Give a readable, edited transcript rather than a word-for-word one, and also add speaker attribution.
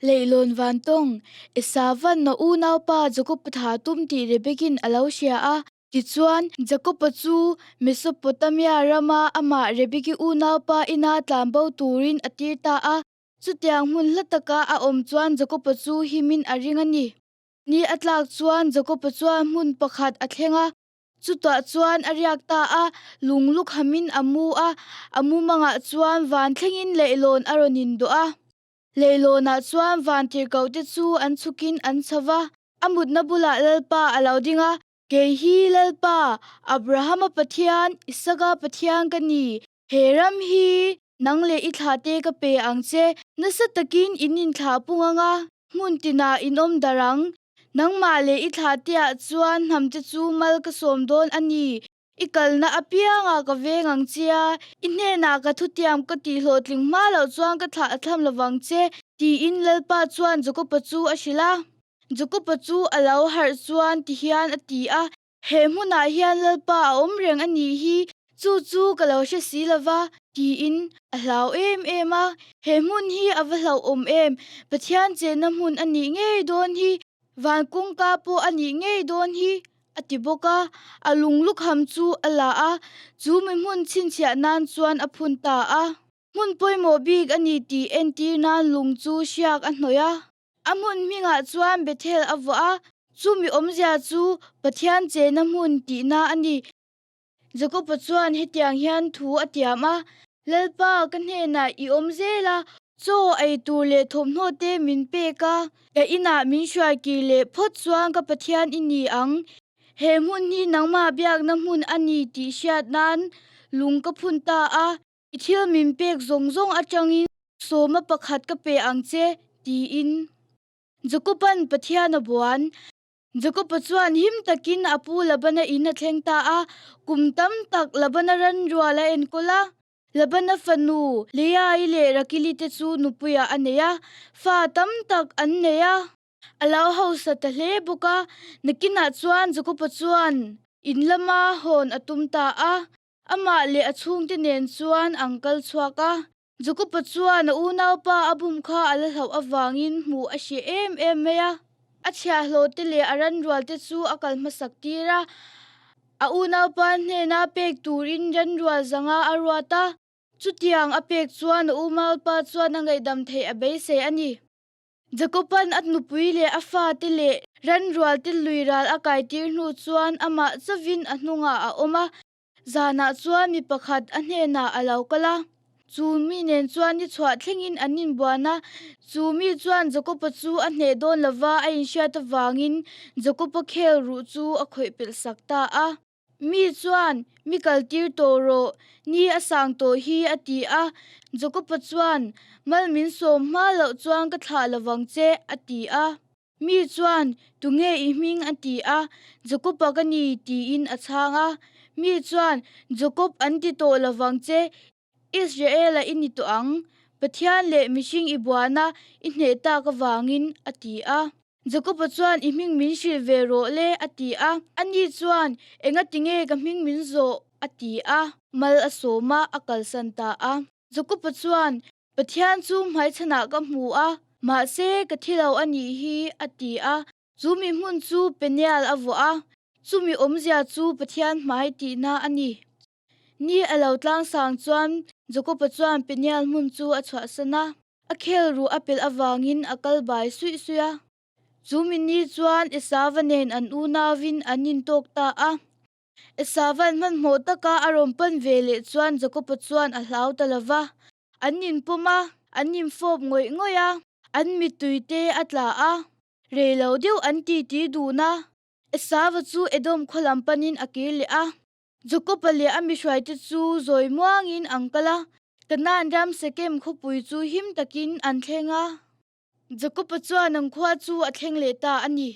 Speaker 1: Leihlawn Vantawng, Esavan a unaupa Jakob-a tha tum tih Rebekin a lo hria a. Tichuan, Jakob-a chu Mesopotamia rama amah Rebeki unaupa ina tlanbo turin a tir ta a. Chutiang hmun hla taka a awm chuan Jakob-a chu himin a ring a ni. Ni a tlak chuan Jakob-a chuan hmun pakhat a thleng a, chutah chuan a riak ta a, lung lukhamin a mu a, a mumangah chuan van thlengin leihlawn a rawn indawh a. Leihlawnah chuan van tirhkohte chu an chhukin an chho va, a mutna bulah Lalpa a lo ding a, Kei hi Lalpa, Abrahama Pathian, Isaka Pathian ka ni, he ram hi nang leh i thlahte ka pe ang che, nasa takin in inthlah pung ang a, hmun tinah in awm darh ang, nangmah leh i thlahteah chuan hnamte chu mal ka sawm dawn a ni, I kalna apiangah ka veng ang che a, i hnenah ka thutiam ka tih hlawhtling hma loh chuan ka thlah a thlam lovang che, tiin Lalpa chuan Jakoba chu a hrilh a. Jakoba chu a lo harh chuan tihian a ti a, He hmunah hian Lalpa a awm reng a nih hi, chu chu ka lo hre si lova, tiin a hlau em em a. He hmun hi a va hlauhawm em, Pathian chenna hmun a nih ngei dawn hi, Van kawngka pawh a nih ngei dawn hi, a ti bawk a, a lunglukham chu a la a, chu mi hmun chhinchhiah nan chuan a phun ta a. Hmun pawimawh bik a ni tih entir nan lung chu hriak a hnawih a. A hmun hmingah chuan Bethel a vuah a, chu mi awmzia chu Pathian chena hmun tihna a ni. Jakoba chuan hetiang hian thu a tiam a, Lalpa, ka hnenah i awm zel a, chaw ei tur leh thawmhnaw te min pek a, ka inah min hruai kir leh phawt chuan ka Pathian i ni ang. He hmun hi nangmah biakna hmun a ni tih hriat nan lung ka phun ta a, i thil min pek zawng zawng atangin sawma pakhat ka pe ang che, tiin. Jakoba'n Pathian a buan. Jakoba chuan him takin a pu Labana in a thleng ta a, kum tam tak Labana ran rual a enkawl a. Labana fanu Leai leh Rakili te chu nupuiah a nei a, fa tam tak an nei a. A lo hausa ta hle bawk a, nakinah chuan Jakoba chuan in lama hawn a tum ta a, amah leh a chhungte nen chuan an kal chhuak a. Jakoba chuan a unaupa a bum kha a la hlauh avangin hmuh a hreh em em mai a. A chhiahhlawhte leh a ranrualte chu a kal hmasak tir a, a unaupa hnena pek turin ranrual zanga a ruat a. Chutiang a pek chuan a unaupa chuan a ngaihdam theih a beisei a ni. Jakoba'n a nupui leh a fate leh ranrualte lui ral a kaitir hnu chuan amah chauhin a hnungah a awm a. Zanah chuan mi pakhat a hnenah a lo kal a, chu mi nen chuan ni chhuah thlengin an inbuan a. Chu mi chuan Jakob-a chu a hneh dawn lova a inhriat avangin Jakob-a khel ruh chu a khawih pelh sak ta a. Mi chuan, Mi kaltir tawh rawh, ni a sang tawh hi, a ti a. Jakob-a chuan, Mal min sawm hma loh chuan ka thlah lovang che, a ti a. Mi chuan, Tunge i hming? a ti a. Jakob-a ka ni, tiin a chhang a. Mi chuan, Jakob an ti tawh lovang che, Israel-a i ni tawh ang, Pathian leh mihring i buana i hneh tak avangin, a ti a. Jakob-a chuan, I hming min hrilh ve rawh le, a ti a. Ani chuan, Engatinge ka hming min zawh? a ti a. Mal a sawm a, a kalsan ta a. Jakob-a chuan, Pathian chu hmaichhanah ka hmu a, mahse ka thi lo a nih hi, a ti a. Chu mi hmun chu Peniel a vuah a, chumi awmzia chu Pathian hmai tihna a ni. Ni a lo tlangsang chuan Jakob-a chuan Peniel hmun chu a chhuahsan a, a khel ruh a pelh avangin a kal bai suih suih a. Chu mi ni chuan Esava nen an unauin an intawk ta a. Esavan hmanhmawh taka a rawn pan ve leh chuan Jakoba chuan a hlau ta lo va. An inpawm a, an infawp ngawih ngawih a, an mittui te a tla a. Rei lo deuh an titi dun a, Esava chu Edom khaw lam panin a kir leh a. Jakoba leh a mihruaite chu zawi muangin an kal a, Kanaan ram Sekem khawpui chu him takin an thleng a. Jakoba chuan an khua chu a thleng leh ta a ni.